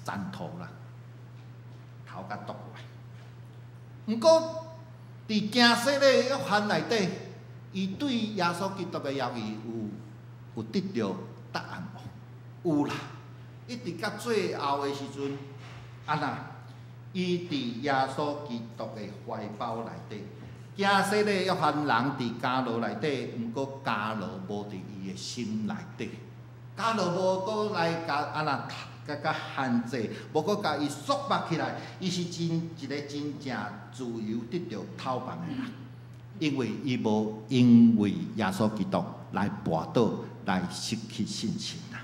怎斬頭啦，頭共剁落來。毋過佇行洗禮約翰內底，伊對耶穌基督的猶豫有得著答案無？有啦，一直到最後的時陣，按怎？伊佇耶穌基督的懷抱內底，行洗禮約翰人佇監牢內底，毋過監牢無佇伊的心內底，監牢無閣來共按怎共限制，無閣共伊束縛起來，伊是真一个真正自由得著透放的人，因為伊無因為耶穌基督來跋倒，來失去信心啦。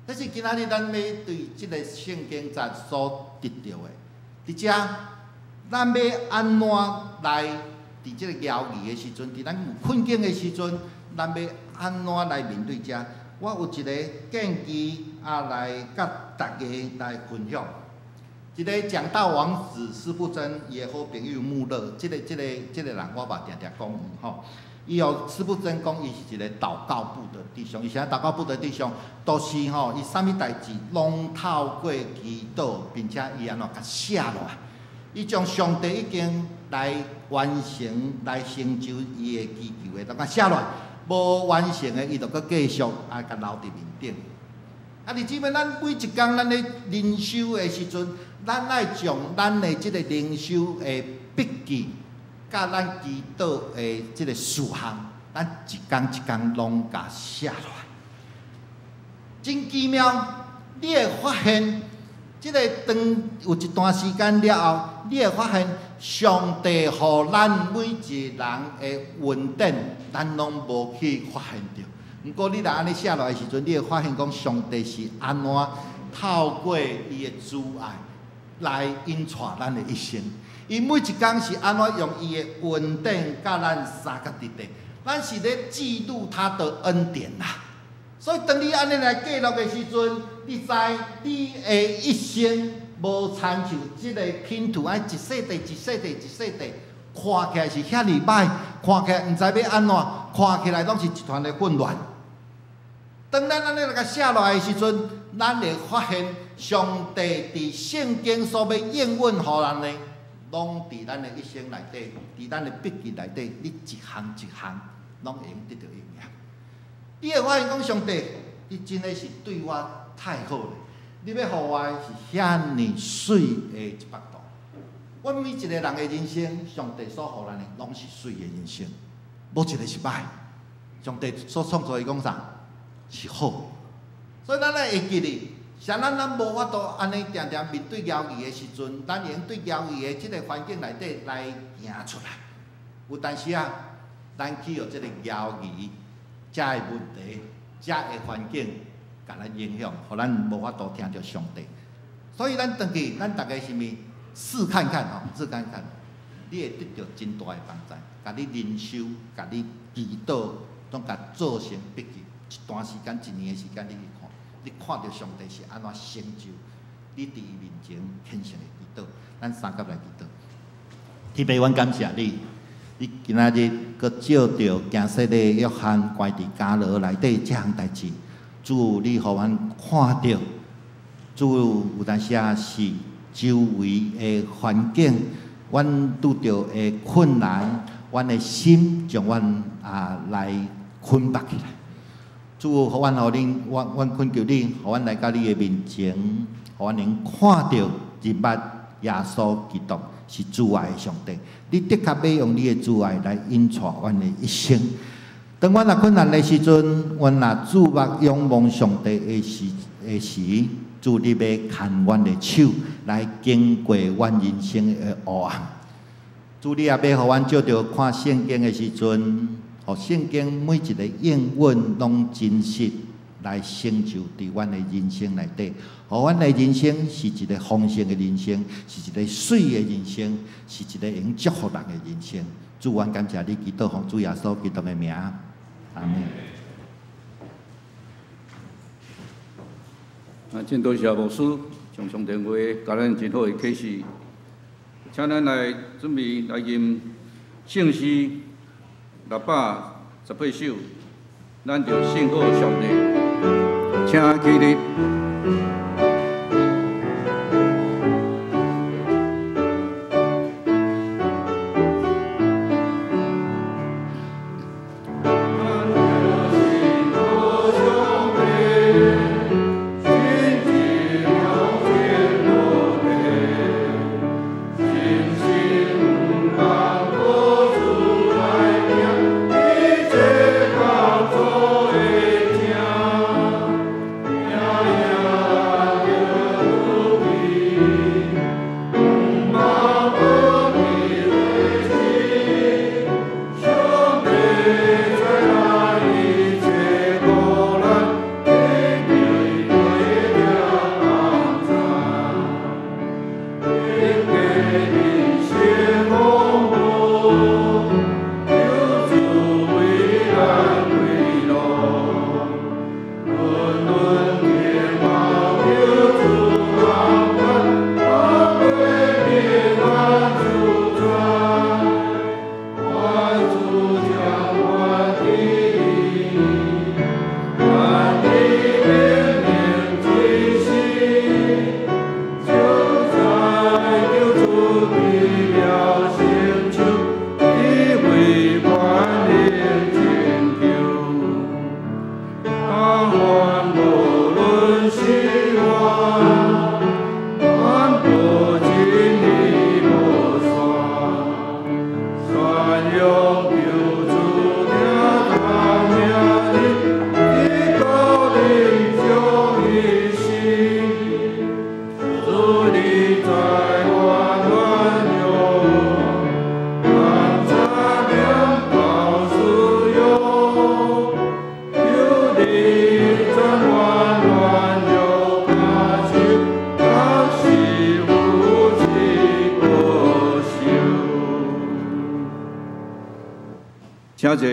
這是今仔日咱欲對這个聖經節所得著的。佇遮，咱欲按怎來佇這个猶豫的時陣，佇咱有困境的時陣，咱欲按怎來面對這？我有一個建議啊，來佮大家來分享。一个講道王子司布真伊的好朋友穆勒，這個人我嘛定定講伊吼。伊予司布真講，伊是一个禱告簿的弟兄。伊啥禱告簿的弟兄，都是吼，伊啥物代誌攏透過祈禱，並且伊按怎共寫落來。伊將上帝已經來完成、來成就伊的祈求的，攏共寫落來。無完成的，伊就閣繼續啊，共留佇面頂。啊，弟姊妹，咱每一工咱咧靈修的時陣，咱愛將咱的這个靈修的筆記，佮咱祈禱的這个事項，咱一工一工攏共寫落來。真奇妙，你會發現，這个當有一段時間了後，你會發現上帝予咱每一個人的恩典，咱攏無去發現著。毋過你若按呢寫落來的時陣，你會發現講上帝是按怎透過伊的慈愛來引帶咱的一生。伊每一工是按怎用伊的恩典佮咱相佮佇咧，咱是咧記錄他的恩典啦。所以當你按呢來記錄的時陣，你知你的一生無親像這个拼圖，按一細塊一細塊一細塊，看起來是遐爾歹，看起來毋知欲按怎，看起來攏是一團的混亂。當咱按呢來共寫落來的時陣，咱會發現上帝佇聖經所欲應允予咱的，攏佇咱的一生內底，佇咱的筆記內底，你一項一項攏會用得著應驗。你會發現講上帝，你真的是對我太好了。你欲予我的是遐爾媠的一幅圖。阮每一个人的人生，上帝所予咱的，攏是媠的人生，無一个是歹。上帝所創造的講啥？是好。所以咱愛會記得，啥咱咱無法度按呢定定面對猶豫的時陣，咱會用對猶豫的這个環境內底來行出來。有當時啊，咱去予這个猶豫，遮的問題、遮的環境，共咱影響，予咱無法度聽著上帝。所以咱轉去，咱逐家是毋是試看看吼？試看看。你會得著真大的幫助，共你靈修，共你祈禱，攏共做成筆記。一段時間，一年的時間，你去看，你看著上帝是按怎成就你佇伊面前虔誠的祈禱。咱三甲來祈禱。天父，阮感謝你，你今仔日閣藉著行洗禮約翰關佇監牢內底這項代誌，主，你予阮看著，主，有當時仔是周圍的環境，阮拄著的困難，阮的心將阮來捆綁起來。主，予阮予恁，阮阮懇求你，予阮來到你的面前，予阮能看著認捌耶穌基督是慈愛的上帝。你的確欲用你的慈愛來引帶阮的一生。當阮若困難的時陣，阮若注目仰望上帝的時，主，你欲牽阮的手來經過阮人生的黑暗。主，你也欲予阮藉著看聖經的時陣，予聖經每一個應允攏真實來成就佇阮的人生內底，予阮的人生是一個豐盛的人生，是一個媠的人生，是一個會用祝福人的人生。主，阮感謝你，祈禱奉主耶穌基督的名，阿們。啊，真多謝牧師將上帝話共咱真好的啟示，請咱來準備來吟聖詩618首，咱著信靠上帝，請起立。請坐。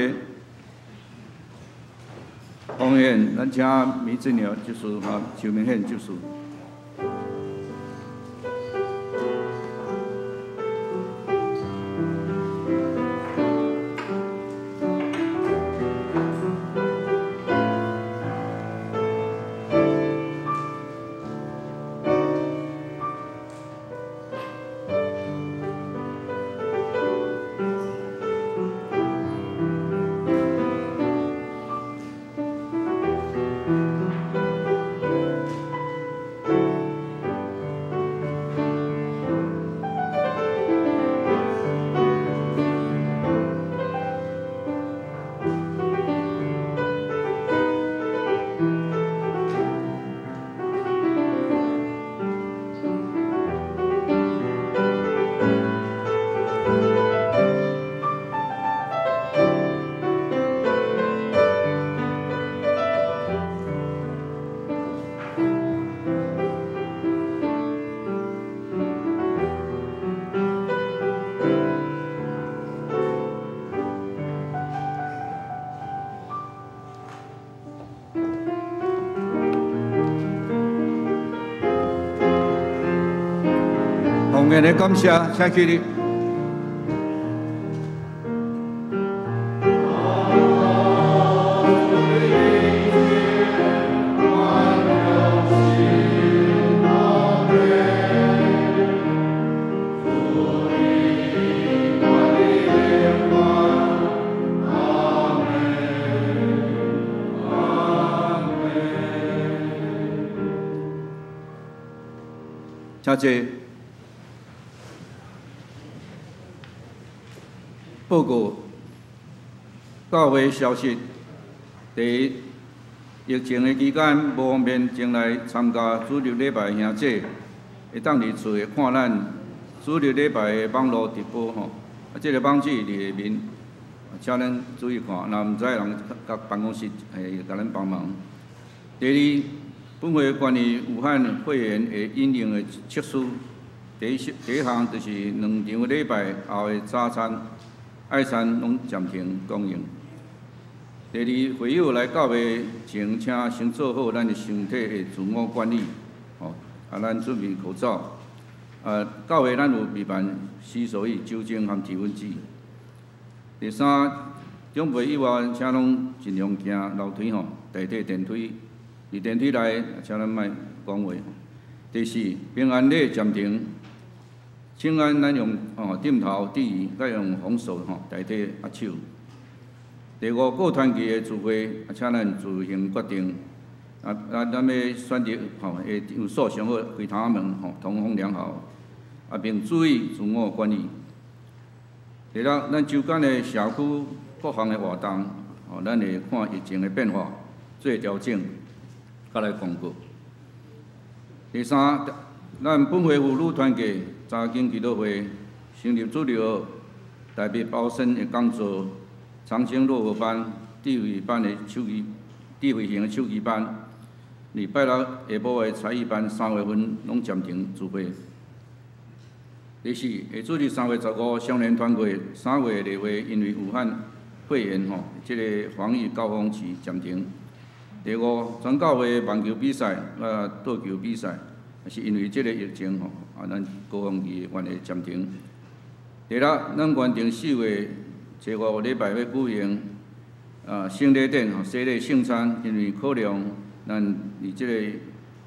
奉獻，咱請米振堯執事哈，周明顯執事。面的感謝，請起立。請坐。報告教會消息：第一，疫情的期間無方便前來參加主日禮拜的兄姐，會當佇厝內看咱主日禮拜的網路直播吼。啊，這個網址佇下面，請恁注意看。若毋知人佮辦公室會共咱幫忙。第二，本會關於武漢肺炎會應用的測試，第一項就是兩場禮拜後的早餐、愛餐攏暫停供應。第二，會友來教會前，請先做好咱的身體的自我管理，吼，啊，咱準備口罩，啊，教會咱有備辦洗手液、酒精和體溫計。第三，長輩以外，請攏盡量行樓梯吼，代替電梯。佇電梯內，請咱莫講話。第四，平安禮暫停，請安咱用點頭致意，佮用紅手吼代替握手。第五，各團契的聚會，請咱自行決定。啊啊，咱欲選擇吼，會場所上好，開窗仔門吼，通風良好。啊，並注意自我管理。第六，咱周間的社區各項的活動，吼，咱會看疫情的變化做調整，佮來公告。第三，咱本會婦女團契、查經祈禱會、成立主日學、台北包身的講座、長青摞合班、智慧班的手機、智慧型的手機班，禮拜六下晡的才藝班，3月份攏暫停聚會。第四，下主日3月15少年團會3月例會，因為武漢肺炎吼，這個防疫高峰期暫停。第五，全教會網球比賽、啊桌球比賽，是因為這個疫情吼，啊咱高峰期的關係暫停。第六，咱原定4月初五禮拜欲舉行啊聖禮典吼，洗禮聖餐，因為考量咱佇這個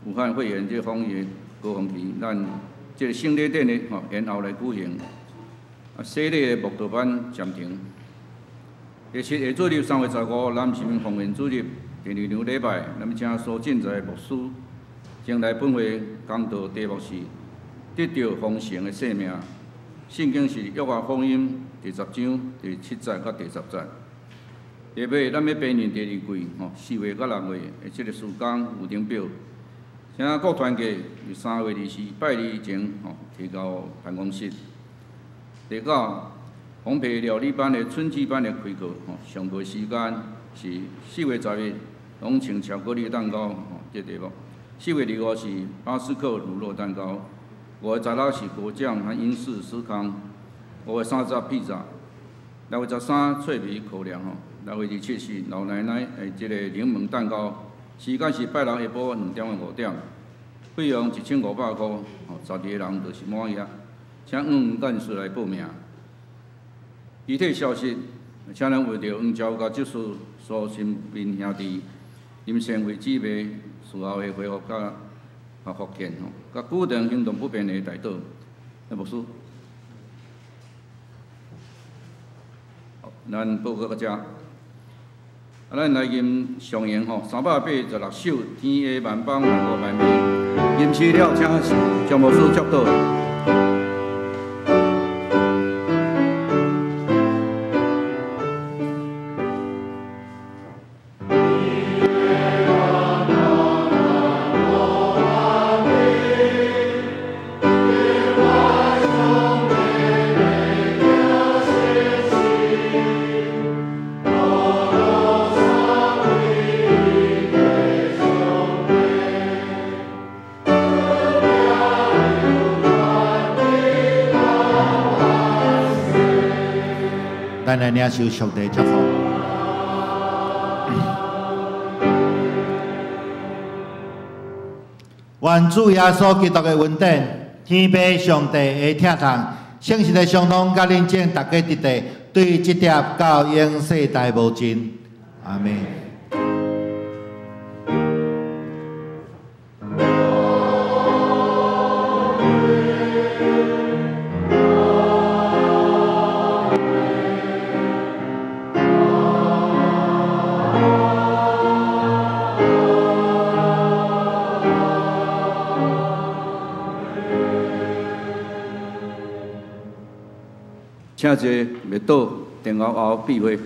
武漢肺炎這個防疫高峰期，咱這個聖禮典的吼延後來舉行。啊，洗禮的慕道班暫停。第七，下主日3月15，南神奉獻主日。第二場禮拜，咱請蘇進財牧師前來本會講道，題目是得著豐盛的生命。聖經是約翰福音第10章第7節佮第10節。第八，咱欲編印第二季吼4月佮6月的這個事工有程表，請各團契佇3月24拜二前吼提交辦公室。第九，烘焙料理班的春季班的開課吼，上課時間是4月10日，攏穿巧克力蛋糕吼，這題目。4月25是巴斯克乳酪蛋糕，5月16是果醬和英式司康，5月30披薩，6月13脆皮口糧吼，6月27是老奶奶的這個檸檬蛋糕，時間是拜六下晡2點到5點，費用1500箍，吼，12個人就是滿額，請黃幹事來報名。具體消息，請咱為著黃昭佮執事蘇新民兄弟、林善惠姊妹事後的恢復佮啊復健吼，佮固定行動不便的代禱。那牧師，咱報告到遮。啊，咱來吟上詠吼，386首《天下萬邦萬國萬民》。吟詩了，請張牧師祝禱。咱來領受上帝祝福。願主耶穌基督的恩典、天父上帝的疼痛，聖神的相通佮恁眾逐家佇地，對這粒到永世代無盡。阿們。請坐，默禱，然後後閉會。